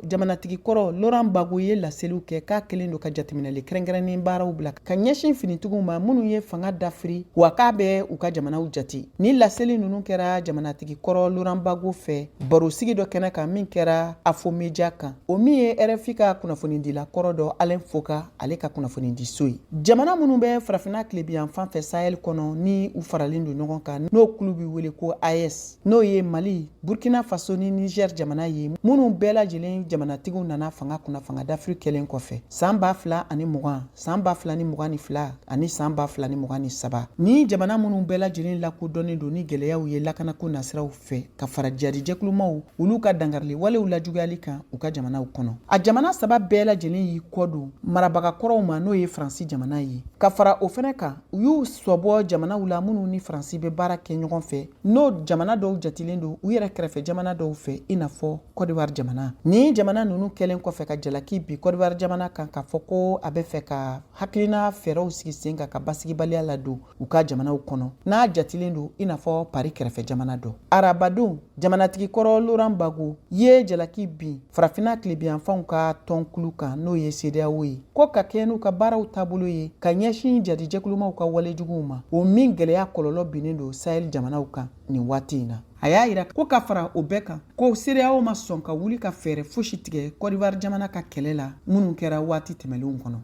Jamanatigi kɔrɔ Laurent Gbagbo ye laseliw kɛ k'a kɛlen don ka jateminɛli kɛrɛnkɛrɛnnen baaraw bila ka ɲɛsin finitigiw ma minnu ye fanga dafiri, wa k'a bɛ u ka jamanaw jate. Ni laseli ninnu kɛra jamanatigi kɔrɔ Laurent Gbagbo fɛ barosigi dɔ kɛnɛ kan min kɛra Afromedia kan, o min ye RFI ka kunnafonidila kɔrɔ dɔ Alain Foka ale ka kunnafonidiso ye. Jamana minnu bɛ farafinna tilebinyanfan fɛ Sahel kɔnɔ, ni u faralen don ɲɔgɔn kan, n'o kulu bɛ wele ko AES, n'o ye Mali, Burkina Faso ni Niger jamana ye, minnu bɛɛ lajɛlen jamanatigiw nana fanga kunna fanga dafiri kɛlen kɔfɛ san 2020, san 2022 ani san 2023. Ni jamana minnu bɛɛ lajɛlen lakodɔnnen don ni gɛlɛyaw ye lakanako nasiraw fɛ, ka fara jadijɛkulumaw olu ka dankarili walew lajuguyali kan u ka jamanaw kɔnɔ, a jamana saba bɛɛ lajɛlen y'i kɔ don marabaga kɔrɔw ma, n'o ye Faransi jamana ye. Ka fara o fɛnɛ kan, u y'u sɔbɔ jamanaw la minnu ni Faransi bɛ baara kɛ ɲɔgɔn fɛ, n'o jamana dɔw jatilen don u yɛrɛ kɛrɛfɛ jamana dɔw fɛ, i n'a fɔ Kɔdiwari jamana. Ni jamana ninnu kɛlen kɔfɛ ka jalaki bin Kɔdiwari jamana kan k'a fɔ ko a bɛ fɛ ka hakilina fɛɛrɛw sigi sen kan ka basigibaliya ladon u ka jamanaw kɔnɔ, n'a jatilen don i n'a fɔ Paris kɛrɛfɛ jamana dɔ. Arabadon, jamanatigi kɔrɔ Laurent Gbagbo ye jalaki bin farafinna tilebinyanfanw ka tɔnkulu kan, n'o ye CEDEAO ye, ko ka kɛɲɛ n'u ka baaraw taabolo ye ka ɲɛsin jadijɛkulumaw ka walejuguw ma, o min gɛlɛya kɔlɔlɔ binnen don Sahel jamanaw kan nin waati in na. A y'a yira ko ka fara o bɛɛ kan, ko CEDEAO ma sɔn ka wuli ka fɛɛrɛ fosi tigɛ Kɔdiwari jamana ka kɛlɛ la minnu kɛra waati tɛmɛnlenw kɔnɔ.